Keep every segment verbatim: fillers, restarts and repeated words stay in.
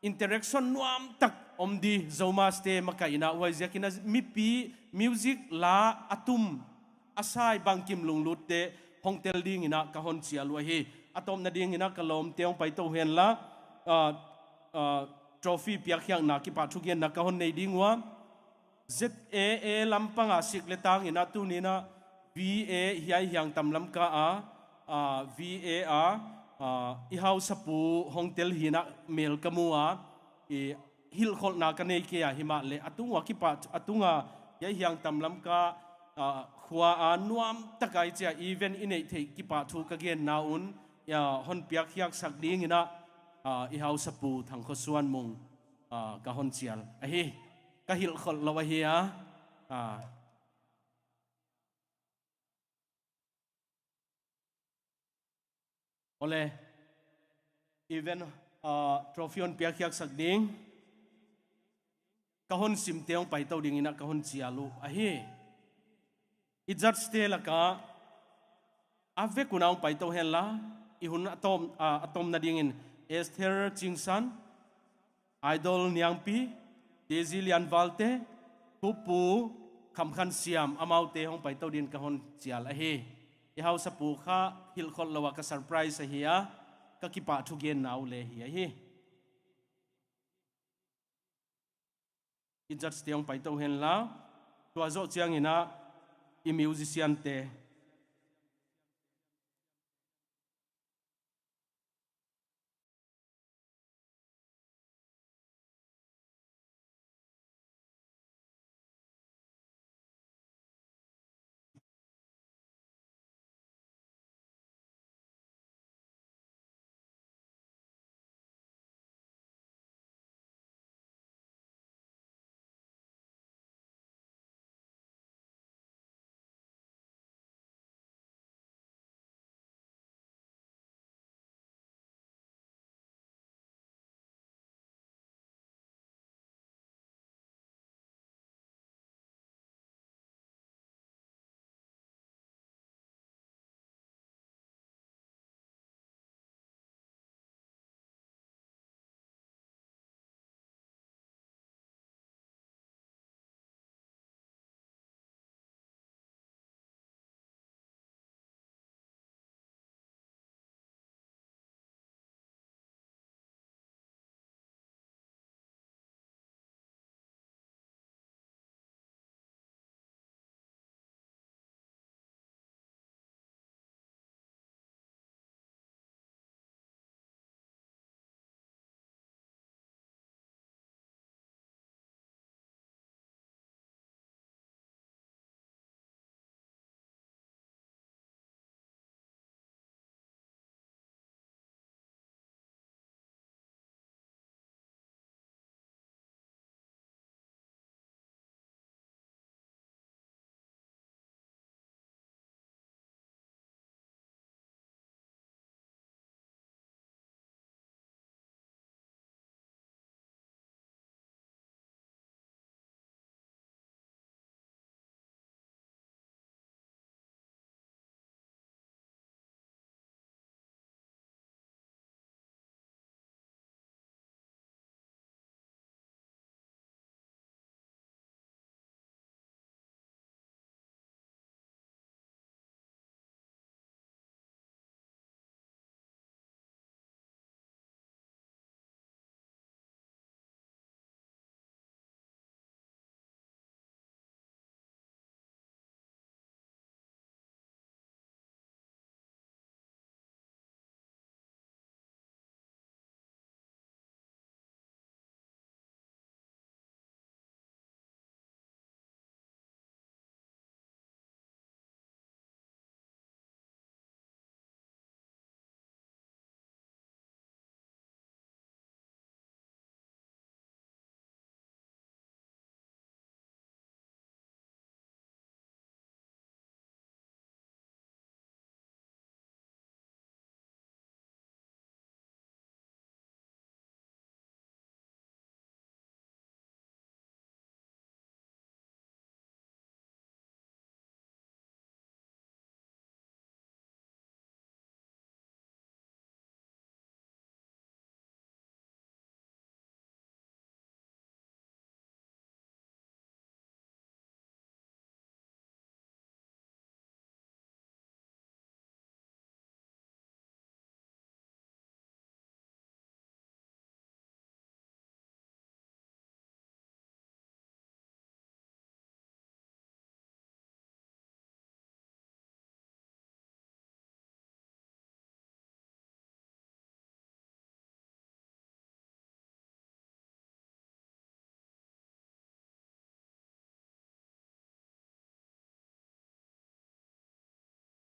interaction nuamtak om di Zomaste makaihna, huaiziakin a mipi music la a tum a sai bangkim lunglutte hong tel dinginah ka hon cial uh ahi. A tawpna dinginah ka lawmte hong paito henla, ah, ah, trophy piakkhiakna kipahthugenna ka hon nei ding uh a, Z A A lampangah sik le tanginah tuninah V A hiai hiang tam Lamka a, ah, V A a, ah, i hausapu hong tel hinah mel ka mu a, i hilhkholhna ka nei kei a, himahleh a tung uh a kipa, a tunga hiai hiang tam Lamka, ah, khua a nuamtaka i cia event i neih theih kipahthu ka genna un, ah, hon piakkhiaksak dinginah, ah, i hausapu Thangkhaw Suan Mung, ah, ka hon cial ahi. Ka hilhkholh lo ahi a, ah, awle, event, ah, trophy hon piakkhiaksak ding ka hon simte hong paito dinginah ka hon cial uh ahi. I judgete lakah a vek unah hong paito henla, i hun a tawm, ah, a tawmna dingin Esther Cingsan, Idol Niangpi, Daisy Lianvalte, Pupu Khamkhan Siam, amaute hong paito din ka hon cial ahi. I hausapu kha hilhkholh lo a ka surprise ahi a, ka kipahthugenna uh le hi ahi. I judgete hong paito henla, tua zawh cianginah i musiciante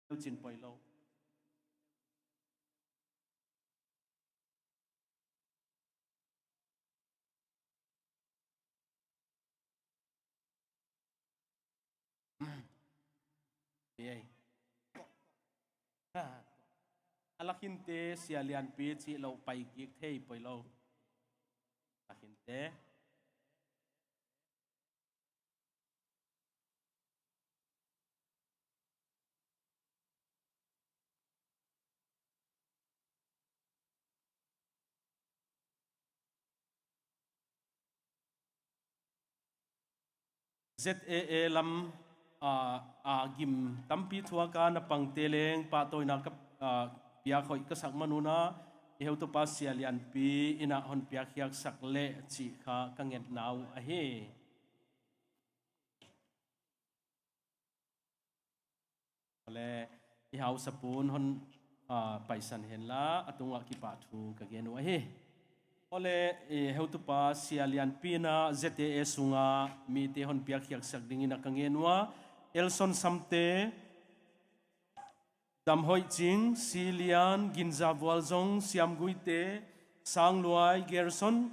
Teucin poi lo. Ei. A lakhinte Sia Lianpi cih lo pai kik thei poi lo. Lakhinte. Z A A lam, aa, aa, gim tampi thuak a na pangte leng pahtawinak ka, aa, piak hoih ka sak manun ah i heutupa Sia Lianpi in ah hon piakkhiatsak leh cih kha ka ngetna uh ahi. Awle, i hausa pun hon, aa, paisan henla, a tungah kipahthu ka gen uh ahi. Awle, i heutupa Sia Lianpi in ah Z A A sungah mite hon piakkhiatsak dingin a ka ngen uh a, Elson Samte, Dam Hoih Cing, Si Lian, Ginza Vualzong, Siam Guite, Sang Luai, Gerson,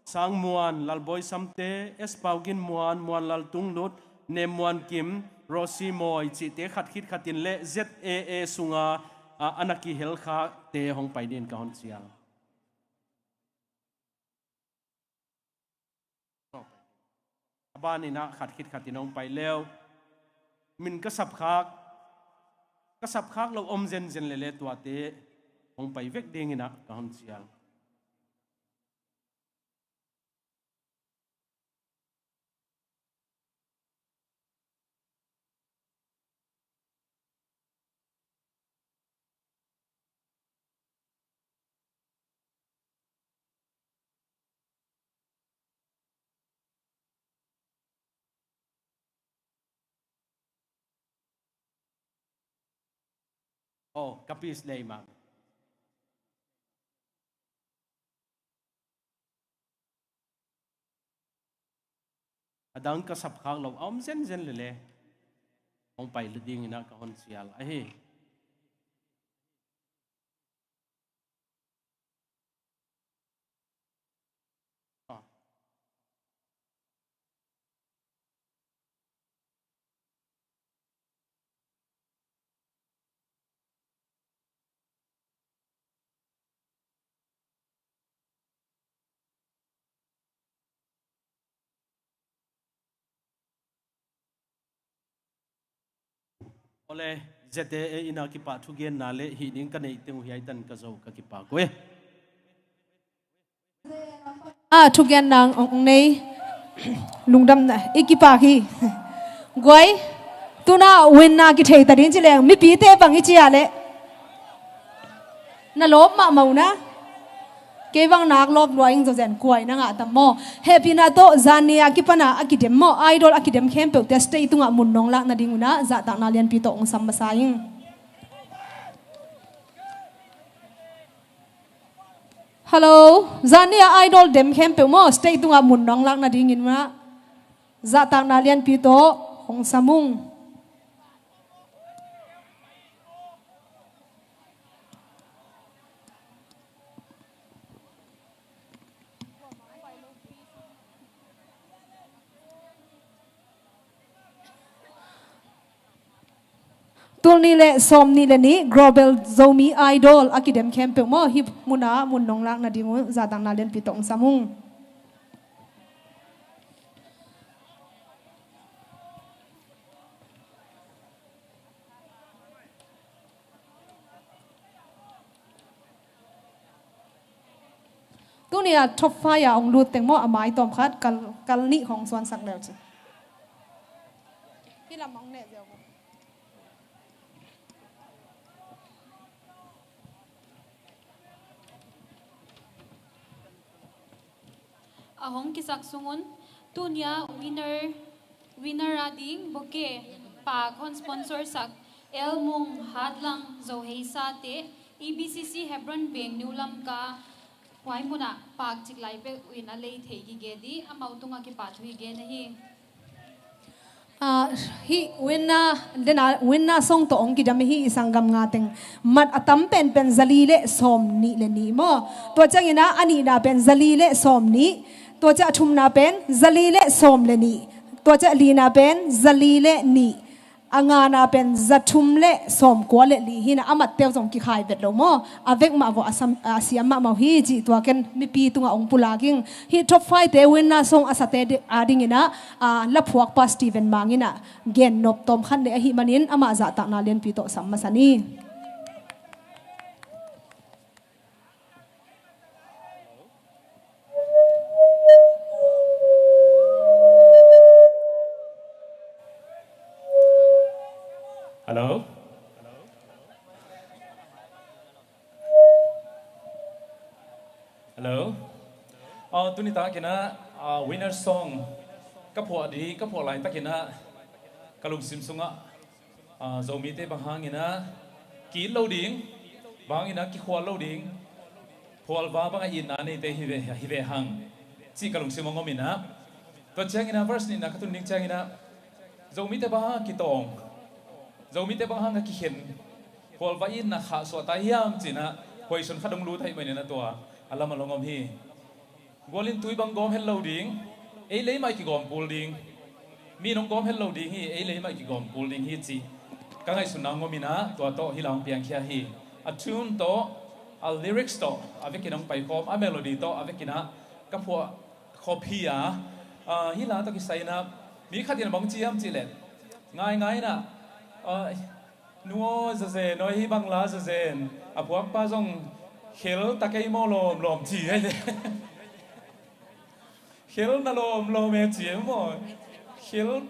Sang Muan, Lalbawi Samte, S Pau Gin Muan, Muan Lal Tung Lut, Nem Muan Kim, Rosi Mawi cihte khat khit khatin le Z A A sunga, a, a na kihel khate hong pai dingin ka hon cial. A ban in ah khat khit khatin hong pai leu. Min ka sapkhak, ka sapkhak lo om zenzen lele tuate hong pai vek dingin ah ka hon cial. Oh, ka peace lei mah. A dang ka sapkhak lo a om zenzen lele hong pai le dingin ah ka hon cial ahi. Awle, Z A A in ah kipahthu genna le hih ding ka neih teng uh hiai tan ka zo ka kipak uh e. A thugen nang ong nei. Lungdam na i kipak hi. Guai, tuna winna kithei ta ding ci leng mipite bang i ci a le. Na lawp mahmah uh na. Kei bang nak lawp lua ing zawzen kuai na ngah tam maw. Hehpihna tawh zan ni a kipan a a kidem maw, idol a kidem khempeuhte stage tungah mun nong lak nading uh na, zahtakna lianpi tawh ong sam masa ing. Hello, zan ni a idol dem khempeuh maw, stage tungah mun nong lak nadingin uh na, zahtakna lianpi tawh hong sam ung. Tul nih le sawm nih le nih Global Zomi Idol a kidem khempeuh maw, hih mun ah mun nong lak nading uh zahtakna lianpi tawh ong sam ung. Tuni a top five a ong lut teng maw, a mai tawm khat kal, kal nih khawng suansak leu ci. Hih lam ong neh ziau maw? A hong kisak sungun, tunia winner, winner a ding bouquet pak hon sponsor sak L Mung, Hatlang, Zohei Sate, E B C C Hebron Beng, New Lamka, huai munah pak cik lai bek uh in a lei thei gige di, amau tungah kipahthu i gen ahi. Ah, hih winner, dena winner song tawh hong kidam hi. I sanggam nga teng mat a tam penpen zali le sawm nih le nih maw? Tua ciangin ah a nihna pen zali le sawm nih. Tua ciang a thumna pen zali le sawm le nih. Tua ciang a lina pen zali le nih. A ngana pen zathum le sawmkua le li hi-in ah, a matteu zong kikhai vet lo maw? A vek mah vawh a siam mahmah uh hi cih tua ken mipi tungah hong pulak ing. Hih top five-te winner song a sate adingin ah, ah, laphuakpa Steven Mang in ah gen nop tawm khat nei ahih manin amah zahtakna lianpi tawh sam masa ni. Hello? Hello? Ah, tuni takin ah, ah, winner song ka phuah ding, ka phuah laitakin ah ka lungsim sungah, ah, Zomite bang hangin ah ki-it lo ding, bang hangin ah kikhual lo ding, phualva bangah itna neite hi ve, hi ve hang, cih ka lungsim hong om in ah. Tua ciangin ah verse nihna ka tun ding ciangin ah, Zomite bang hang a kitawng, Zomite bang hang a kikhen, phualva itna khahsuah ta hiam ci-in ah question khat hong lut ahih manin ah tua a lam a hong om hi. Gual in tui bang gawm het lo ding, ei lei mah i kigawm kul ding. Mi in hong gawm het lo ding hi, ei lei mah i kigawm kul ding hi cih ka ngaihsutna hong om in ah, tua tawh hih la hong piangkhia hi. A tune tawh, a lyrics tawh a vekin hong paikhawm, a melody tawh a vekin ah ka phuah khop hi a. Ah, hih la tawh kisai in ah mi khat in bang ci hiam cih leh, ngaingai in ah, ah, nu aw, zazen aw, hih bang la zazen, a phuakpa zong khel ta kei maw lawmlawm ci hi leh. Khel na lawmlawm e ci e maw? Khel,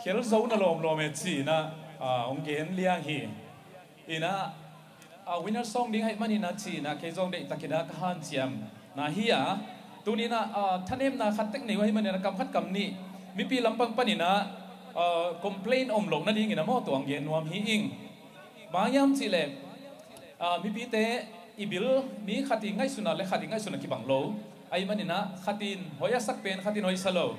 khel zo na lawmlawm e ci-in ah, ah, hong gen liang hi. In ah, ah, winner song ding ahih manin ah ci-in ah kei zong deihtakin ah ka hanciamna hi a. Tuni-in ah, ah, thanemna khat tek nei uh ahih manin ah kam khat kam nih mipi lampang panin ah, ah, complain om loh nadingin ah maw, tua hong gen nuam hi ing. Bang hiam cih leh, ah, mipite i bil, mi khat i ngaihsutna le khat i ngaihsutna kibang lo ahih manin ah, khat in hoih a sak pen khat in hoih sa lo.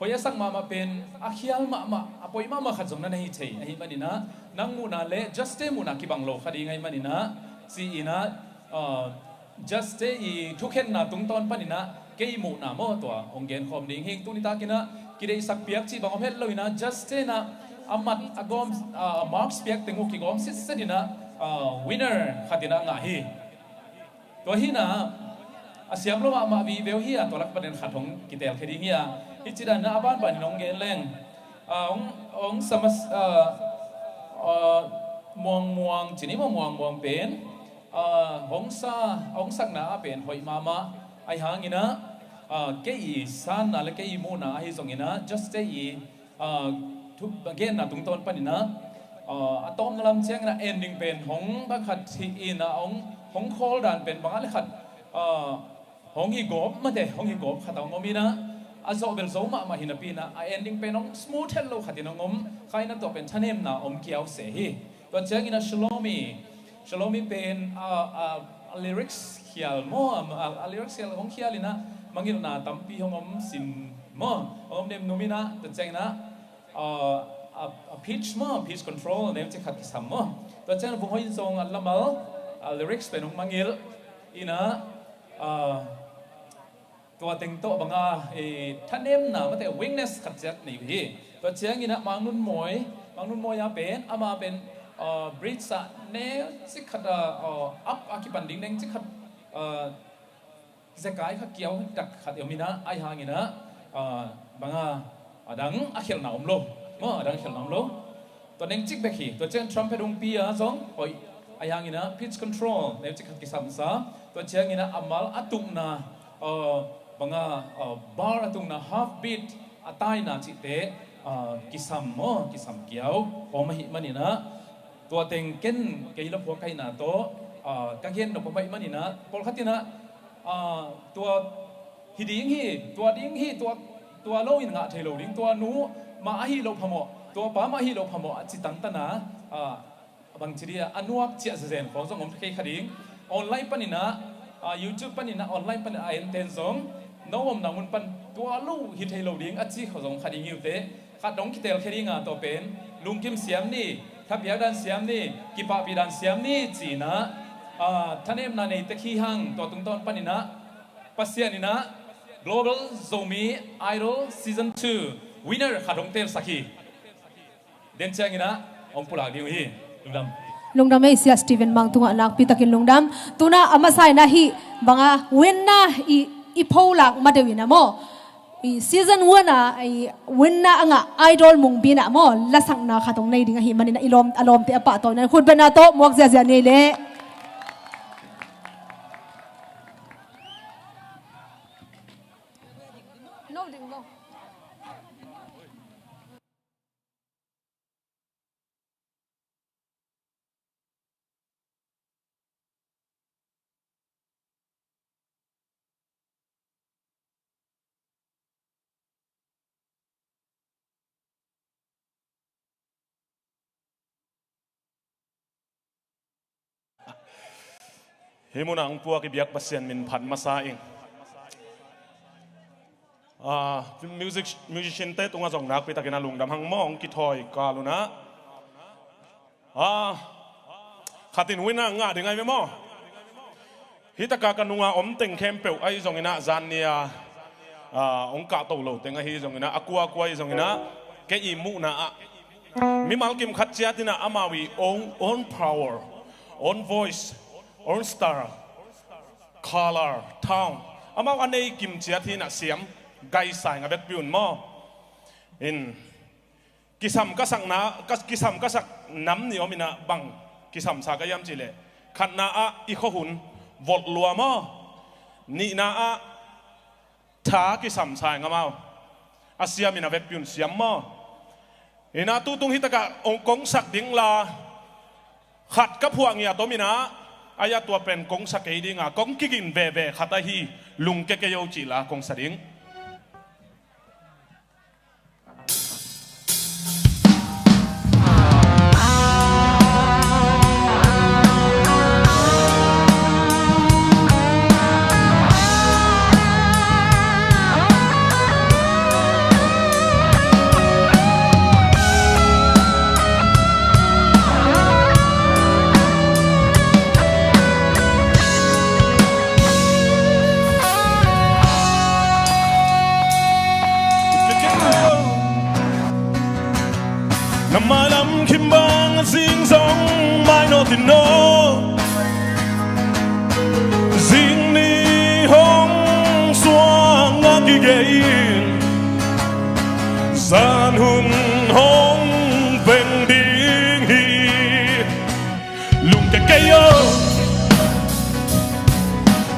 Hoih a sak mahmah pen a khial mahmah, a poi mahmah khat zong na na hi thei ahih manin ah, nang muhna le Juste muhna kibang lo kha ding ahih manin ah, ci-in ah, ah, Juste i thukhenna tungtawn panin ah kei muhna maw, tua hong genkhawm ding hi. Tuni takin ah kideihsak piak cih bang om het lo in ah, Juste in ah a mat a gawm, ah, marks piak teng uh kigawm sitset in ah, ah, winner khat in ah a ngah hi. Tua hi-in ah, a siam lo mahmah vive uh hi a, tua lak panin khat hong kitelkhia ding hi a. Hih ci dan in ah a banbanin hong gen leng, ah, hong, hong sa mas-, ah, ah, Muangmuang ci ni maw, Muangmuang pen, ah, hong sa, hong sakna ah pen hoih mahmah ahih hangin ah, ah, kei i sanna le kei i muhna ahi zongin ah, Juste i, ah, thu, genna tungtawn panin ah, ah, a tawpna lam ciangin ah ending pen hong bang khat hi-in ah, hong, hong khawl dan pen bang a le khat, ah, hong hi gawp mate, hong hi gawp khat a hong om in ah, a zawh bel zo mahmah hi napi-in ah, a ending pen hong smooth het lo khat in hong om kha in ah, tua pen thanemna om kiau se hi. Tua ciangin ah Shalomi, Shalomi pen, ah, ah, a lyrics khial maw, ah, a lyrics khial hong khial in ah, mangilhna tampi hong om sim maw, hong om nemnum in ah, tua ciangin ah, ah, a, a pitch maw, pitch control neucik khat kisam maw. Tua ciangin ah Vung Hoih in zong a lamal, a lyrics pen hong mangilh in ah, ah, tua teng tawh bang a, eh, thanemna mate, weakness khat ciat nei uh hi. Tua ciangin ah Mang Nun Mawi, Mang Nun Mawi a pen, ama pen, ah, bridge ah neucik khat a, ah, up a kipan ding neucik khat, ah, zekai kha kiau tak khat i om in ah, ahih hangin ah, ah, bang a, a dang a khelhna om lo. Maw, a dang a khelhna om lo. Tua neucik bek hi. Tua ciang trumpet hong pi a zong hoih. Ahih hangin ah pitch control neucik khat kisam sa. Tua ciangin ah a mal a tukna, ah, bang a, ah, bar a tukna half beat a taina cihte, ah, kisam maw, kisam kiau. Kawm ahih manin ah, tua teng ken kei laphuak ka hihna tawh, ah, ka gen nop om ahih manin ah, pawlkhat in ah, ah, tua hi ding hi, tua ding hi, tua, tua lo in ngah thei lo ding, tua nu mah ahi loh phamawh, tua pa mah ahi loh phamawh a ci tangtan a, ah, bangci dih a, a nuak ciah zezen khawng zong om thei kha ding. Online panin ah, ah, YouTube panin ah, online panin ah a enten zong, no omna mun pan tua lo hi thei lo ding a ci khawng zong kha ding hi uh teh. Khat dong kitelkhia dinga tua pen lungkim siam ni, thapiak dan siam ni, kipahpih dan siam ni ci-inah, ah, thanemna nei tek hi hang. Tua tungtawn paninah Pasian inah Global Zomi Idol Season two winner khat hong telsak hi. Den cianginah hong pulak ding uh hi. Lungdam. Lungdam ei, Sia Steven Mang tungah nakpi takin lungdam. Tuna a masa inah hih banga winner i, i pholak ma deuh inah maw, i season one a i winner a ngah Idol Mungbi inah maw, lasakna khat hong nei ding ahih maninah i lawm, a lawmte a pahtawina khutbetna tawh muak ziahziah ni leh. Hih munah hong puak i biak Pasian min phat masa ing. Ah, music, musician te tungah zong nakpi takin a lungdam hang maw, hong kithawi kal unah. Ah, khatin winner ngah ding ahi ve maw. Hih taka ka nunga om teng khempeuh ahi zonginah, zan nia, ah, hong kahto lo teng ahi zonginah, a kuakua ahi zonginah, kei i muhna ah mimal kim khat ciat inah amau i own, own power, own voice, own style, color, tone, amau a nei kim ciat hi inah siam gaisa ing a vekpi un maw. In kisam ka sakna, ka, kisam ka sak nam nih om inah, bang kisamsa ka hiam cihleh, khatna ah i khuahun volh lua maw. Nihna ah tha kisamsa ing amau. A siam in a vekpi un siam maw. Inah tutung hih takah hong kong sak ding la khat ka phuah ngiat om inah, a ya tua pen kong sa kei dinga, kong kigin veve khat ahi, Lungkia kei o cih la kong sa ding. Na mailam khim bang a zing zong mai nawn tin naw. Zing ni hong suak ngak i gei in, zan hun hong veng ding hi. Lungkia kei o.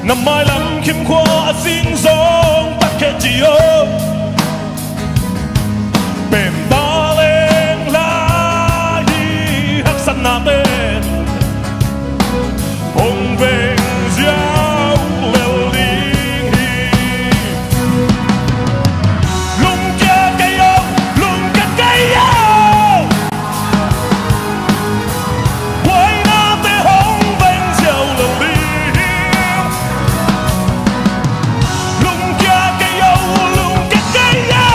Na mailam khim khua a zing zong tak kheh ci o. Pen ta leng lai hi haksatna pen hong veng ziau lel ding hi. Lungkia kei o, lungkia kei o. Buainate hong veng ziau lo ding. Lungkia kei o, lungkia kei o.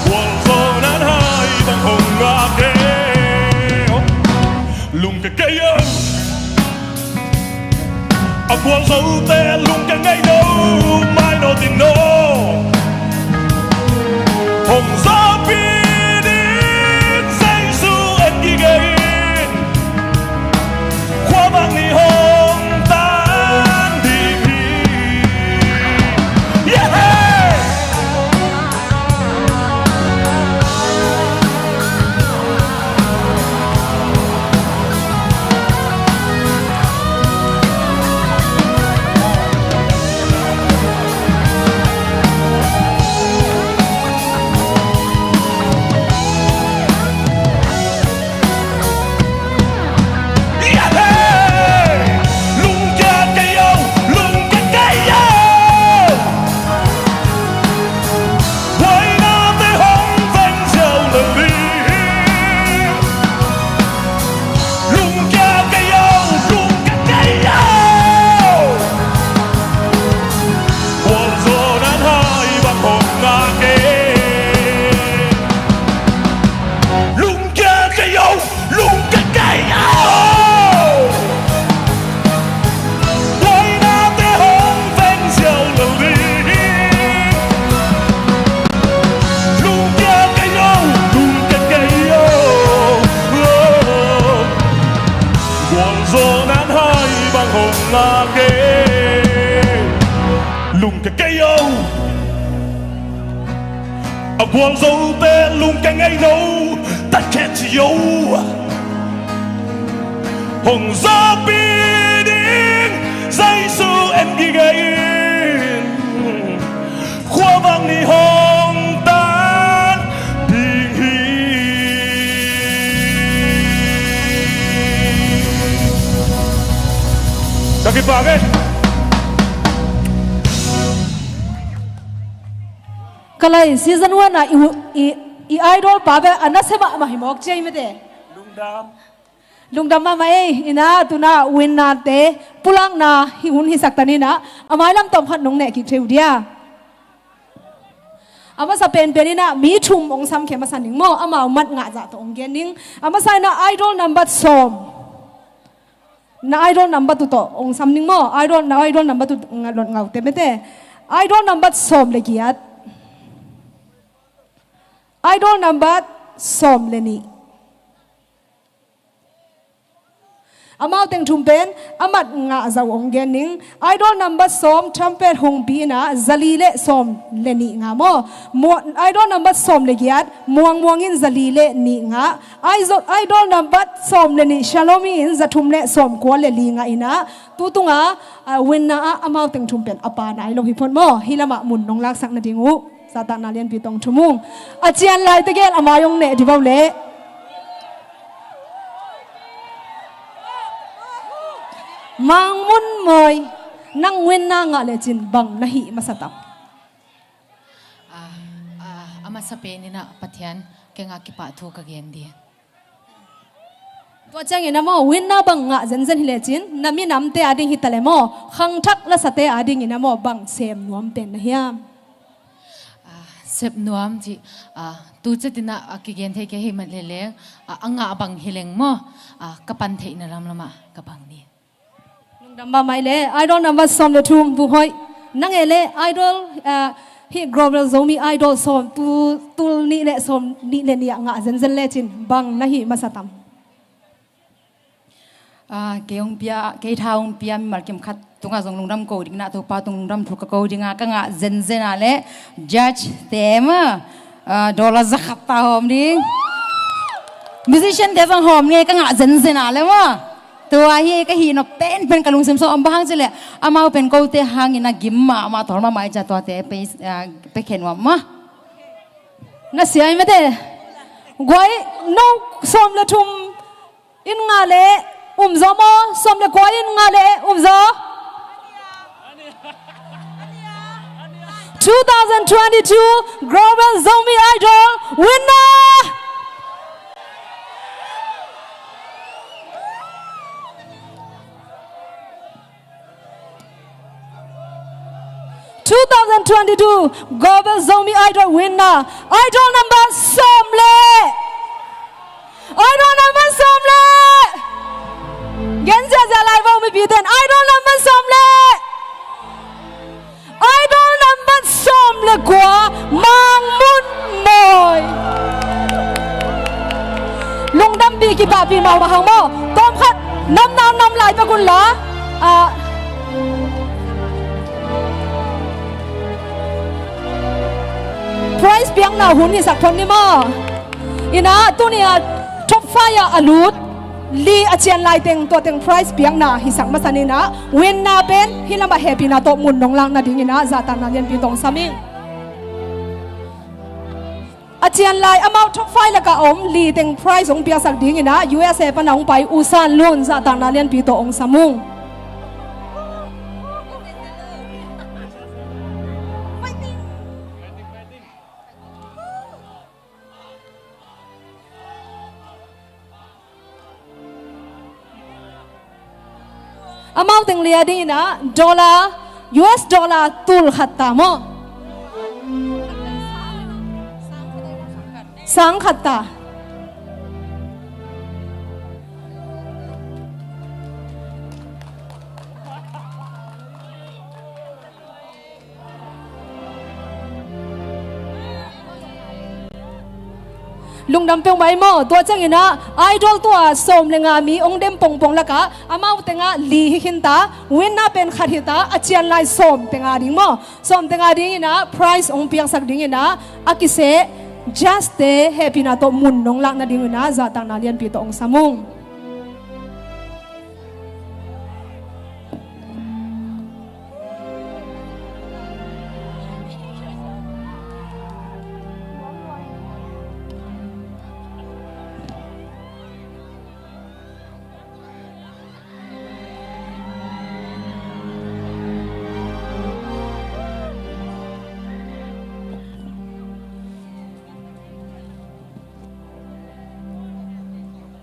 Gualzawhna hai bang hong ngah kei o. Lungkia kei o. A gualzote lungkia ngei lo, mai nawn tin naw. Hong zawhpih ding Jesu en gige in, khua bang ni hong tan ding hi. Yeah! Lungke kei o, a gualzote lungke ngei lo, tatkhiat ci o. Hong zawhpih ding Jesu en gige in, khuavak ni hong tan ding hi. Ka kipah e. Ka lai, season one ah i, i, i idol pa bel a nasia mahmah hi mawk ci a hi mate. Lungdam. Lungdam mahmah ei. Ina, tuna winner-te pulakna hi hun hisak ta ni ina, a mailam tawm khat nong neh kik thei uh dia. A masa penpen ina mi thum hong samkhia masa ning maw, amau mat ngah zah tawh hong gen ning. A masa ina idol number sawm. Na idol number two tawh hong sam ning maw. Idol, na idol number two nga, lot ngaute mate. Idol number sawm le giat. Idol number sawm le nih. Amau teng thum pen a mat ngah zah uh hong gen ning. Idol number sawm, trumpet hong bi ina, zali le sawm le nih ngah maw. Mu-, idol number sawm le giat, Muang Muang in zali le nih ngah. Idol, idol number sawm le nih, Shalomi in zathum le sawmkua le li ngah ina, tu tunga, ah, winner ah amau teng thum pen a pa nai lo hi phot maw. Hih lamah mun nong laksak nading uh zahtakna lianpi tawh hong thum ung. A cian laite gel a mai hong neh dih vo leh. Mang Mun Mawi, nang winner ngah lecin bang na hih masa tam? Ah, ah, a masa pen ina Pathian kiangah kipahthu ka gen ding. Tua ciangin a maw, winner bang ngah zenzen hi lecin, na minamte ading hi ta le maw, khangthak lasate adingin a maw, bang sem nuam pen na hiam? Ah, sem nuam cih, ah, tu ciang ina a kigen thei kei hi mah leh leng, ah, a ngah bang hi leng maw, ah, ka pan theihna lamlamah ka pan ni. Lungdam mahmah ei le, idol number sawm le thum, Bu Hoih. Nang ei le, idol, ah, hih Global Zomi Idol sawm, tu, tul nih le sawm nih le nih ah ngah zenzen lecin bang na hih masa tam? Ah, kei hong pia, kei tha hong pia mimal kim khat tungah zong lungdam ko ding ina, Topa tung lungdam thu ka ko ding a, ka ngah zenzen a le judge te maw, ah, dollar zakhat ta hawm ding. Musician te zong hawm ngei ka ngah zenzen a le maw. Tua hi ka hih nop penpen ka lungsim sung om, bang hang cih leh amau pen kote hangin a gim mahmah, tawl mahmah i ci a, tuate pe, ah, pe khen nuam maw. Na sia hi mate. Guai, no sawm le thum in ngah leh um zaw maw, sawm le kua in ngah leh um zaw. Two thousand twenty-two Global Zomi Idol winner! Two thousand twenty-two Global Zomi Idol winner, idol number sawm le, idol number sawm le, gen ziahziah lai vo mipi ten, idol number sawm le, idol number sawm le kua, Mang Mun Mawi. Lungdampi kipahpih mahmah hang maw. Tawmkhat namna nam lai pek un la, ah, prize piakna hun hisak phot ni maw. Ina, tuni a top five ah a lut li a cian lai teng, tua teng prize piakna hisak masa ni ina, winner pen hih lamah hehpihna tawh mun nong lak nading ina, zahtakna lianpi tawh hong sam ing. A cian lai amau top five lakah om li teng prize hong piaksak ding ina, U S A pan a hong pai U San Lun, zahtakna lianpi tawh hong sam ung. Amau teng li a ding ina dollar, U S dollar tul khat ta maw. Sang khat ta. Lungdam peuhmah ei maw. Tua ciangin ah idol tua sawm le nga mi hong dem pongpong lakah amau tengah li hi khinta, winner pen khat hita, a cian lai sawm te nga ding maw. Sawm te nga dingin ah prize hong piaksak dingin ah a kiseh judge te hehpihna tawh mun nong lak nadingin ah zahtakna lianpi tawh hong sam ung.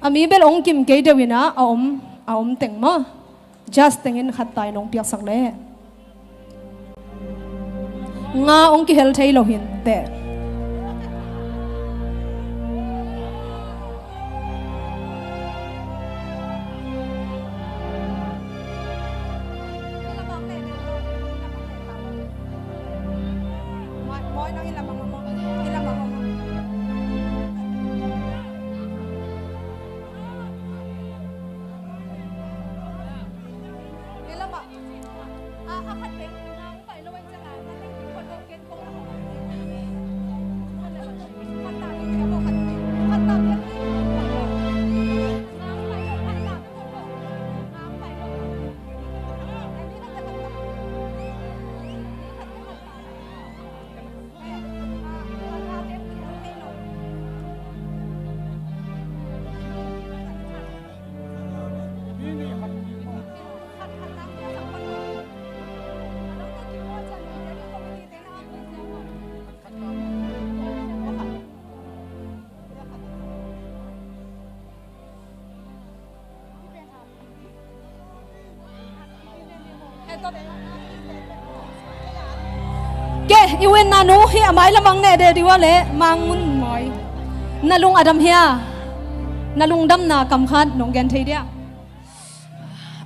A mi bel hong kim kei deuh in ah a om, a om teng maw. Judge tengin khat ta in hong piaksak leh nga hong kihel thei lo hi inteh. Ke, i winner nu hi a mai lamang ne de diwa le Mang Ngun Mawi. Na lung a dam hia? Na lungdamna kam khat nong gen thei dia?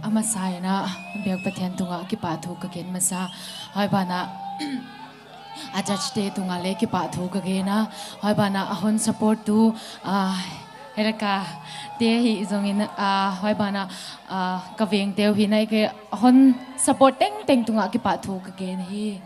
A masa in ah biak Pathian tungah kipahthu ka gen masa. Hoi banah a judge te tungah le kipahthu ka gen a, hoi banah a hon support tu, ah, Heraka te ahi zongin, ah, hoi banah, ah, ka vengte uh hi na i ke a hon support tengteng tungah kipahthu ka gen hi.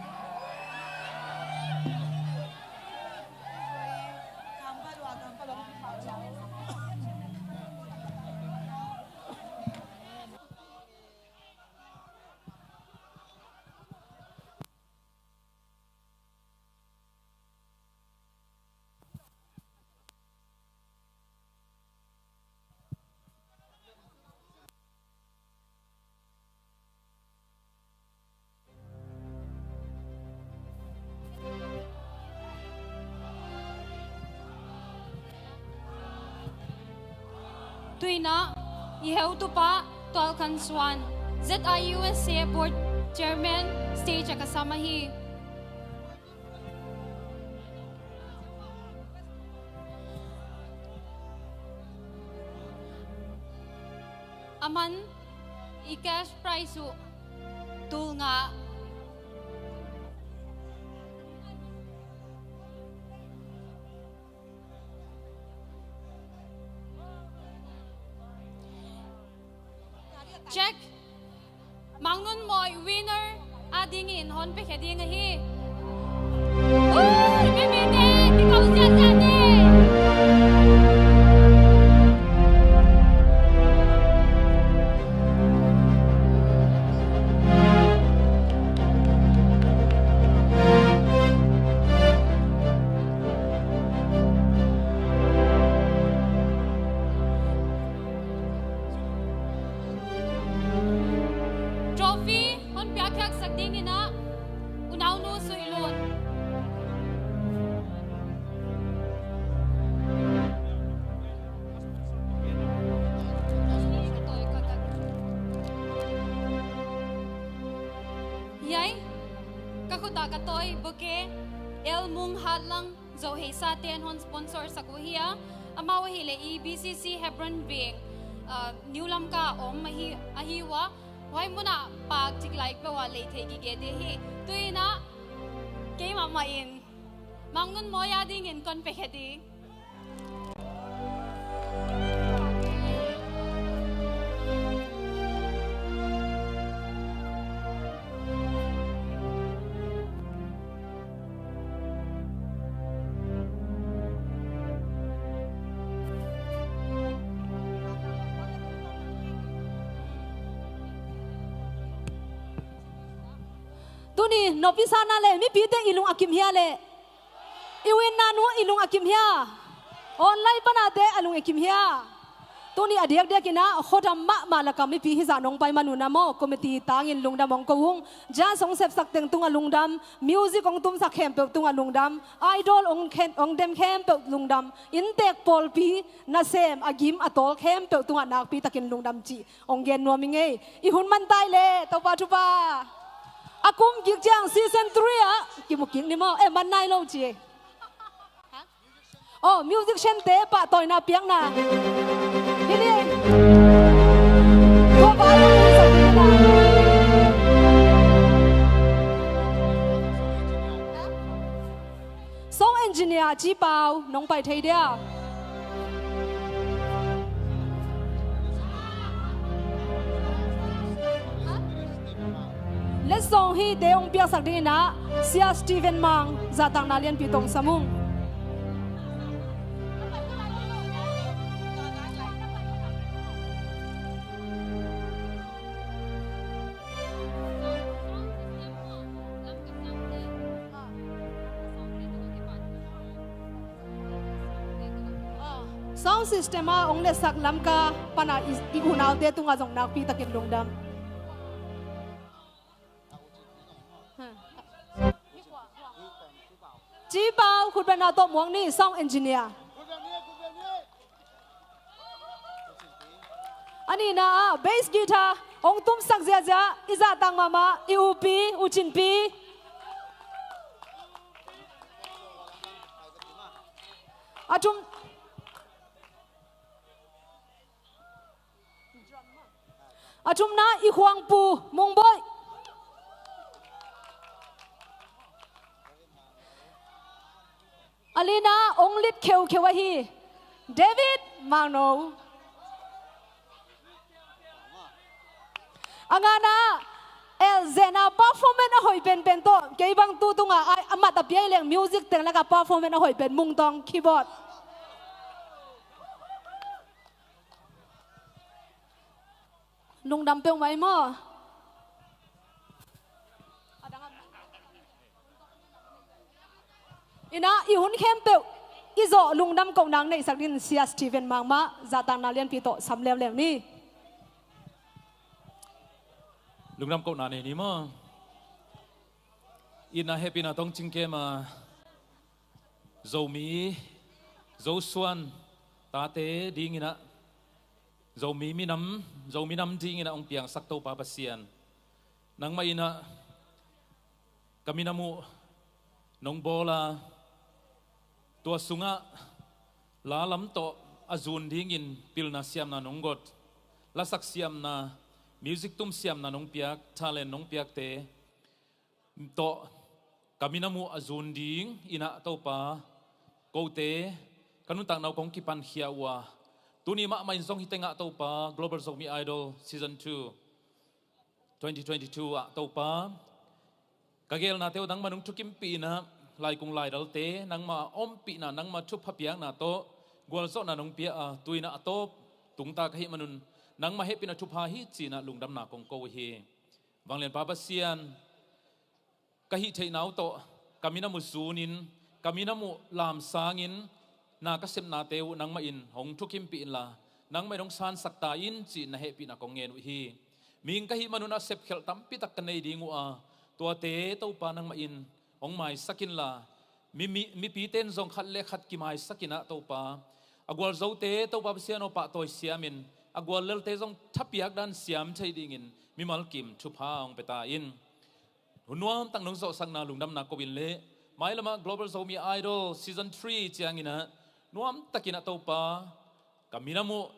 Tuinah i heutupa Tualkhan Suan, Z I U S A Board Chairman, stage ah ka sam ahi. A man i cash prize uh tul nga. Check. Mang Nun Mawi winner a dingin hon piakhia ding ahi. Ui, mimite, kikau ziahziah ni. Trophy hon piakkhiatsak dingin ah Unaunu Suihlun. Hiai ka khutah ka tawi bouquet, Elmung Hatlang Zoheisa ten hon sponsor sak uh hi a, amau ahih leh i B C C Hebron Veng, ah, New Lamka om ahi, ahi uh a, huai munah pak cik lai peuh ah lei thei gige te hi. Tuinah keimah mah in Mang Nun Mawi a dingin kon piakhia ding. Tuni nopisa na le mipite i lung a kim hia le? I winna nu i lung a kim hia? Online panate a lung a kim hia? Tuni a diakdiak inah khuadam mahmah laka mipi hizah nong pai manun ah maw, committee tangin lungdam hong ko ung. Jazz hong sepsak teng tungah lungdam, music hong tumsak khempeuh tungah lungdam, idol hong khen, hong dem khempeuh lungdam, inntek pawlpi nasem a gim a tawl khempeuh tungah nakpitakin lungdam cih hong gen nuam i ngei. I hun man tai le, Topa thupha. A kum kik ciang season three ah kimu kik ni maw? Eh, man nai lo ci. Oh, musician te pahtawina piakna. Hi ni. Tua pa lo ni sa ni na. Song engineer Ci Pau, nong pai thei dia? Letsong hite hong piaksak dingin ah Sia Steven Mang zahtakna lianpi tawh hong sam ung. Sound system a hong letsak Lamka pana i, i unaute tungah zong nakpitakin lungdam. Ci Pau, khutbetna tawh muang ni, sound engineer. A nihna ah bass guitar hong tumsak ziahziah i zahtak mahmah i upi, U Cin Pi. A thum, a thumna i khuangpu Mung Bawi. A lina hong lit kheukheu ahi David Mangno. A ngana, el zena performance a hoih penpen tawh, kei bang tu tunga a, a mat a piai leng music teng laka performance a hoih pen Mung Tawng, keyboard. Lungdam peuhmah i maw? Inah i hun khempeuh i zawh lungdam kohna hong neihsak dingin Sia Steven Mang mah zahtakna lianpi tawh sam leuleu ni. Lungdam kohna nei ni maw? Inah hehpihna tawh hong cingkem a, Zomi, Zosuan tate dinginah, Zomi minam, Zomi nam dinginah hong piangsak Topa Pasian, nangmah inah ka minam uh nong bawl a, tua sungah la lam tawh a zun dingin pilna siamna nong got, lasak siamna, music tum siamna nong piak, talent nong piakte tawh ka minam uh a zun ding inah Topa, kote ka nuntakna uh kong kipankhia uh a, tuni mahmah in zong hi tengah Topa, Global Zomi Idol Season two, twenty twenty-two ah Topa, ka gelnate uh nangmah nong thukimpih inah, laikung laidalte nangmah ompihna, nangmah thupha piakna tawh gualzawhna nong pia a, tu inah a tawp tungta ka hih manun nangmah hehpihna thupha hi ci-inah lungdamna kong ko uh hi. Vanglianpa Pasian, ka hih theihna uh tawh ka minam uh zunin, ka minam uh lamsangin, na ka sepnate uh nangmah in hong thukimpih inla, nangmah in hong sansak ta in ci-in na hehpihna kong ngen uh hi. Mihing ka hih manun a sepkhelh tampitak ka nei ding uh a, tuate Topa nangmah in hong maisak inla, mi, mi, mipite in zong khat le khat kimaisak inah Topa, a gualzote Topa Pasian aw pahtawi siamin, a guallelte zong thapiak dan siam thei dingin mimal kim thupha hong pia ta in. Hun nuamtak nong zawhsakna lungdamna ko in le, mailamah Global Zomi Idol Season three cianginah nuamtakinah Topa, ka minam uh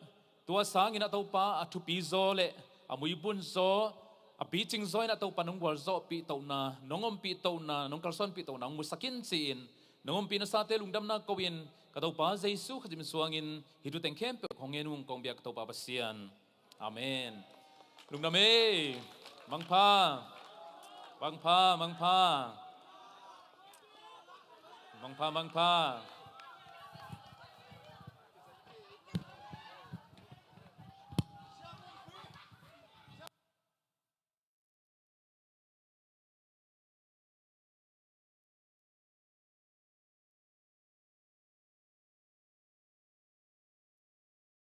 tua sanginah Topa a thupi zaw le a muibun zaw, a picing zaw inah Topa nong gualzawhpih tohna, nong ompih tohna, nong kalsuanpih tohna hong musak in ci-in, nong ompih nasate lungdamna ko in, ka Topa Jesu Khazih min suangin hih thuteng khempeuh kong ngen ung kong biak ka Topa Pasian. Amen. Lungdam ei. Mangpha. Mangpha, mangpha. Mangpha, mangpha.